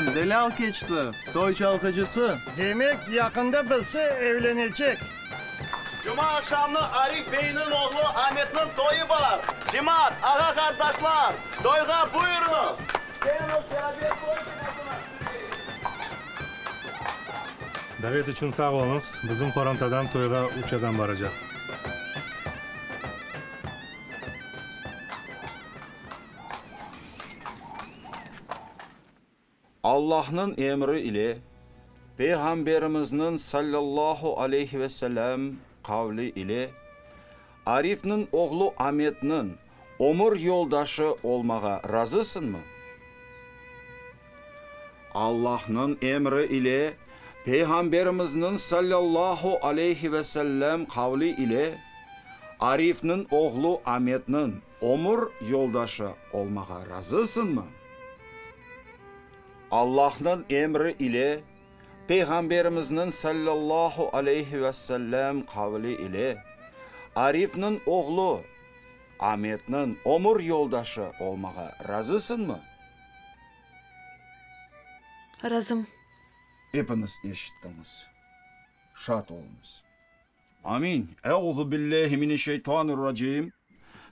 Beyniñ delâl keçti, toy çalğıcısı. Demek, yaqında bilse evlenecek. Cuma aqşamnı Arif beyniñ oğlu Ametniñ toyı bar. Cemaat, ağa-qardaşlar, toyğa buyurıñız! Keliñiz, beraber toy sofrasına tizeyik! Davet içün sağ oluñız. Bizim qorantadan toyğa üç adam baracaq. Allahnıñ emri ile, Peyğamberimizniñ, sallallahu aleyhi ve sellem, qavli ile, Arifniñ oğlu Ametniñ ömür yoldaşı olmağa razısıñmı? Allahnıñ emri ile, Peyğamberimizniñ, sallallahu aleyhi ve sellem, qavli ile, Arifniñ oğlu Ametniñ ömür yoldaşı olmağa razısıñmı? Allahnıñ emri ile, Peyğamberimizniñ, sallallahu aleyhi ve sellem, qavli ile, Arifniñ oğlu Ametniñ ömür yoldaşı olmağa razısıñmı? Razım. Epiñiz eşittiñiz. Şad oluñız. Amin. Euzu billahi mineşşeytanirracim.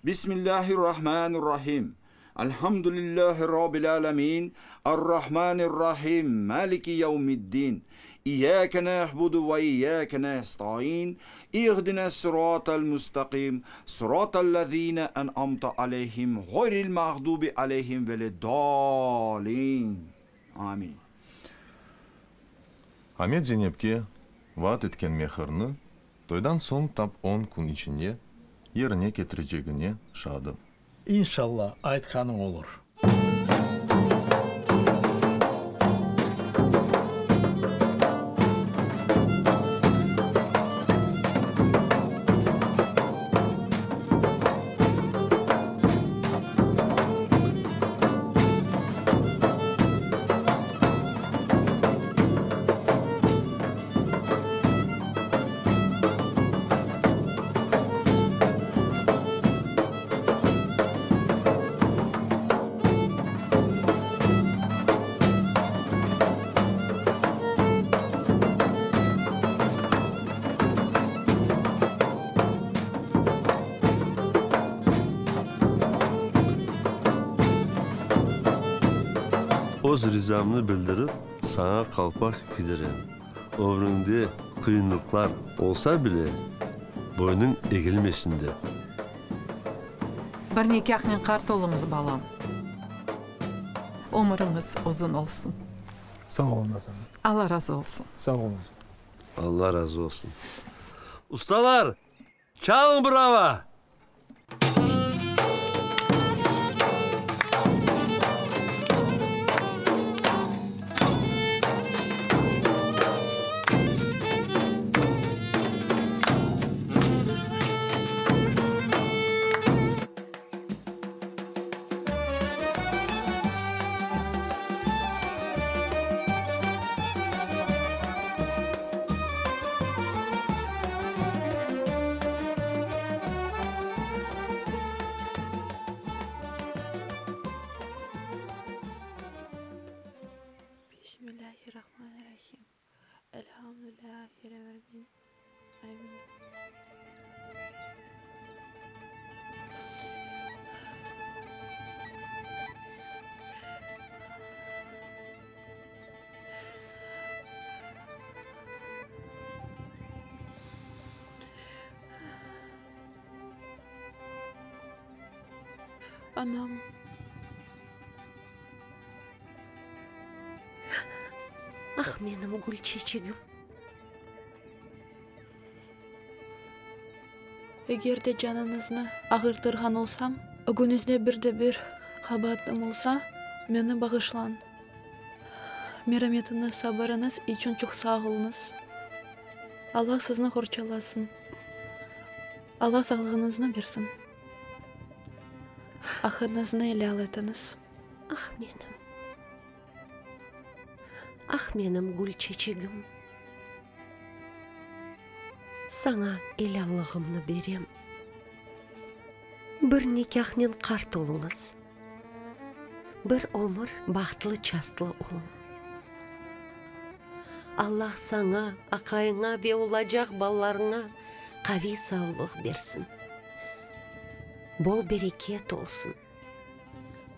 Bismillahirrahmanirrahim. Elhamdülillahi Rabbil alemin. Errahmanirrahim. Maliki yevmiddin. İyyâke na'budu ve iyyâke nestaîn. İhdines sıratal mustaqim. Sıratal lezîne en'amte aleyhim. Ğayril mağdubi aleyhim veleddâlin. Amin. Amet Zenepke vaat etken mehirni toydan soñ tap on kün içinde yerine ketirecegine şadı. İnşalla, aytqanıñ olur. Öz rizamnı bildirip, saña qalpaq kiydirem. Ömrüñde qıyınlıqlar olsa bile, boynıñ egilmesin dep. Bir nikâhnen qart oluñız, balam. Ömüriñiz uzun olsun. Sağ oluñız, ana. Alla razı olsun. Sağ oluñız. Alla razı olsun. Ustalar, çalıñ bir ava! Bismillahirrahmanirrahim. Elhamdülillahi Rabbil alemin. Anam. Ah, menim gül çeçegim! Eger de canıñıznı ağırtırğan olsam, ögüñizde bir de bir qabaatım olsa, meni bağışlañ. Merametiñiz, sabırıñız içün çoq sağ oluñız. Alla sizni qorçalasın. Alla sağlığıñıznı bersin. Aqıñıznı elâl etiñiz. Ah, menim, ah, menim gül çeçegim! Saña elâllığımnı berem. Bir nikâhnen qart oluñız. Bir ömür bahtlı-çastlı oluñ. Allah saña, aqayıña ve olacaq balalarıña qaviy savlıq bersin. Bol bereket olsun.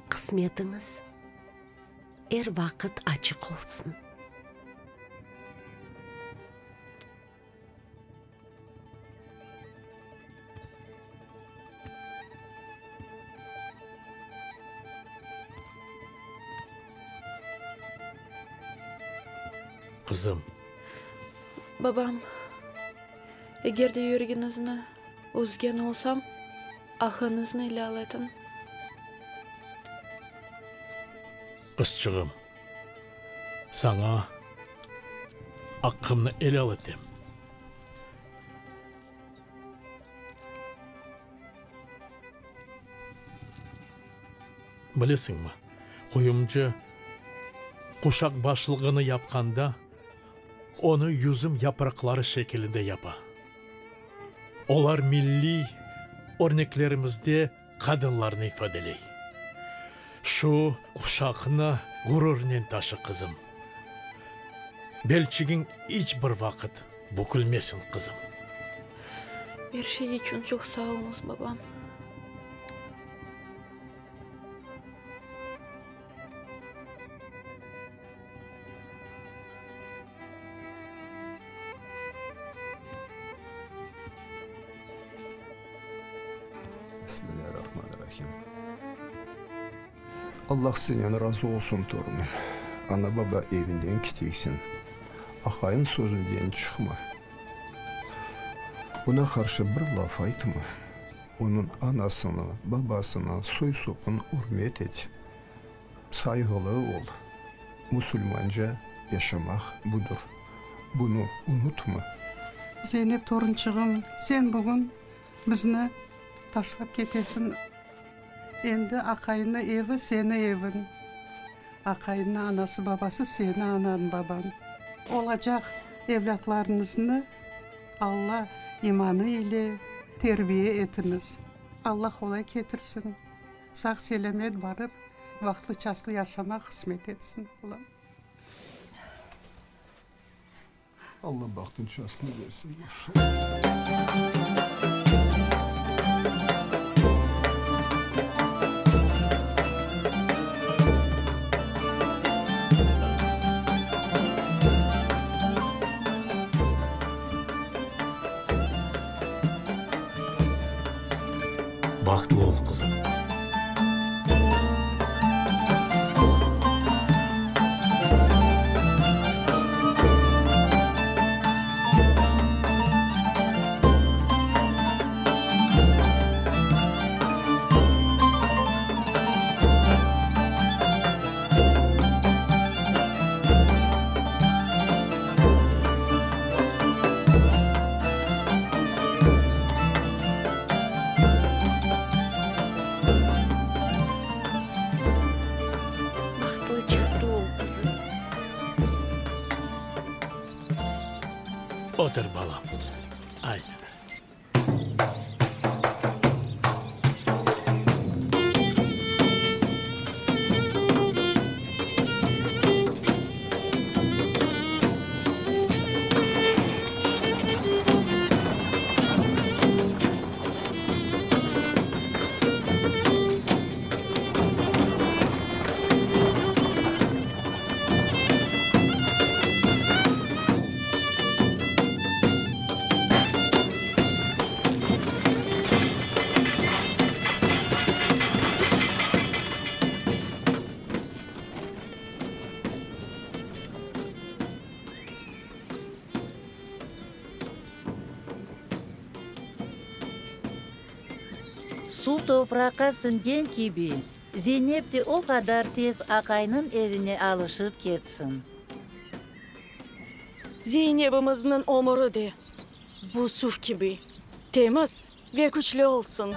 Qısmetiñiz er vaqıt açıq olsun. Qızım. Babam, eger de yüregiñizni üzgen olsam, aqıñıznı elâl etiñ. Qızçığım, saña aqqımnı elâl etem. Bilesiñmi, quyumcı quşaq başlığını yapqanda, onı yüzüm yapraqları şekilinde yapa. Olar milliy örneklerimizde qadınlarnı ifadeley. Şu quşaqnı ğururnen taşı, qızım. Belçigiñ iç bir vaqıt bükülmesin, qızım. Er şey içün çoq sağ oluñız, babam. Bismillâirrahmanirrahim. Allah senen razı olsun, torunım. Ana-baba evinden keteysiñ. Aqayıñ sözünden çıqma. Oña qarşı bir laf aytma. Onıñ anasını, babasını, soy-sopun ürmet et. Sayğılı ol. Musulmanca yaşamaq budur. Bunı unutma. Zeynep torunçığım, sen bugün bizni taşlap ketesiñ. Endi aqayınnı evi seni eviñ, aqayınnı anası-babası seni anañ-babañ. Olacaq evlâtlarıñıznı Alla imanı ile terbiye etiñiz. Alla qolay ketirsin. Sağ-selâmet barıp, vaqtlı-çaslı yaşamaq qısmet etsin, Allam. Alla bahtın çasını bersin, maşallah. Bahtlı ol, qızım. Bahtlı, çastlı ol, qızım. Otur, balam. Aynen. Suv topraqqa siñgen kibi, Zeynep de o qadar tez aqaynıñ evine alışıp ketsin. Zeynebimizniñ ömüri de bu suv kibi temiz ve küçlü olsun.